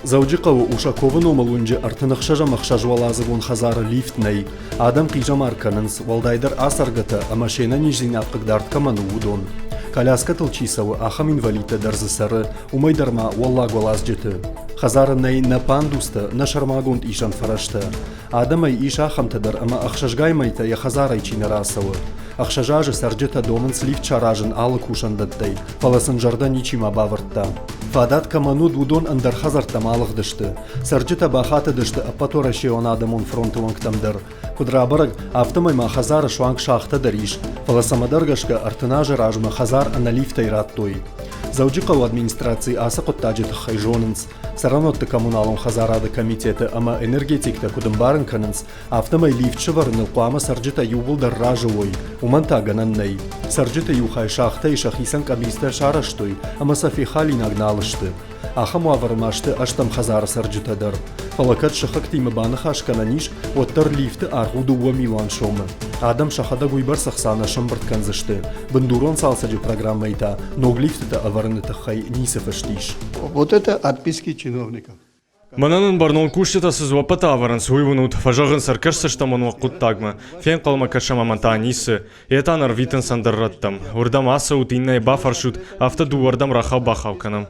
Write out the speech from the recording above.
Дзӕуджыхъӕуы Ушаковы номыл уынджы 36 ӕхсӕзуӕладзыгон хӕдзары лифт нӕй. Адӕм хъизӕмар кӕнынц, уӕлдайдӕр ацӕргӕтӕ ӕмӕ се нӕниздзинад хъыгдард кӕмӕн у, уыдон. Коляскӕтыл чи цӕуы, ахӕм инвалидтӕ дӕр дзы цӕры, уымӕй дӕр ма уӕллаг уӕладзджыты. Хӕдзары нӕй нӕ пандустӕ, нӕ сӕрмагонд исӕн фӕрӕзтӕ. Адӕмӕй ис ахӕмтӕ дӕр ӕмӕ ӕхсӕзгай мӕйтӕ йӕ хӕдзарӕй чи нӕ рацӕуы. Ӕхсӕз азы цӕрджытӕ домынц лифт саразын алы кусӕндӕттӕй, фӕлӕ сын зӕрдӕ ничима бавӕрдта. Фадат кӕмӕн уыд, уыдон ӕндӕр хӕдзӕрттӕм алыгъдысты. Цӕрджытӕ бахатыдысты Ӕппӕтуӕрӕсейон адӕмон фронты уӕнгтӕм дӕр. Куыд рабӕрӕг, афтӕмӕй ма хӕдзары суанг шахтӕ дӕр ис, фӕлӕ цӕмӕдӕр гӕсгӕ 30 азы размӕ хӕдзар ӕнӕ лифтӕй радтой. Дзӕуджыхъӕуы администрацийы ацы хъуыддаджы тыххӕй зонынц. Цӕрӕнуӕтты коммуналон хӕдзарады комитеты ӕмӕ энергетиктӕ куыд ӕмбарын кӕнынц, афтӕмӕй лифт сӕвӕрыныл хъуамӕ цӕрджытӕ иууылдӕр разы уой, уымӕн та гӕнӕн нӕй. Цӕрджыты иу хай шахтӕйы сӕхицӕн къӕбицтӕ сарӕзтой ӕмӕ сӕ фехалинаг нал сты. Ахӕм уавӕры ма сты ӕстӕм хӕдзары цӕрджытӕ дӕр. Фӕлӕ кӕд сыхӕгтимӕ баныхас кӕнӕн ис, уӕддӕр лифты аргъ у 2 милуан сомы. Адӕм сӕхӕдӕг уыйбӕрц ӕхца нӕ сӕмбырд кӕндзысты. Бындурон цалцӕджы программӕйы та ног лифтытӕ ӕвӕрыны тыххӕй ницы фыст ис. Вот это отписки чиновников. Мӕнӕн ын бӕрнон кусджытӕ цы дзуӕппытӕ ӕвӕрынц, уый уынут. Фӕзӕгъынц, ӕркӕсдзыстӕм уын уӕ хъуыддагмӕ. Фенхъӕлмӕ кӕсӕм ӕмӕ та ницы. Йе та нӕ рвитынц ӕндӕр рӕттӕм. Уырдӕм ацӕут, иннӕйы бафӕрсут, афтӕ дыууӕрдӕм рахау-бахау кӕнӕм.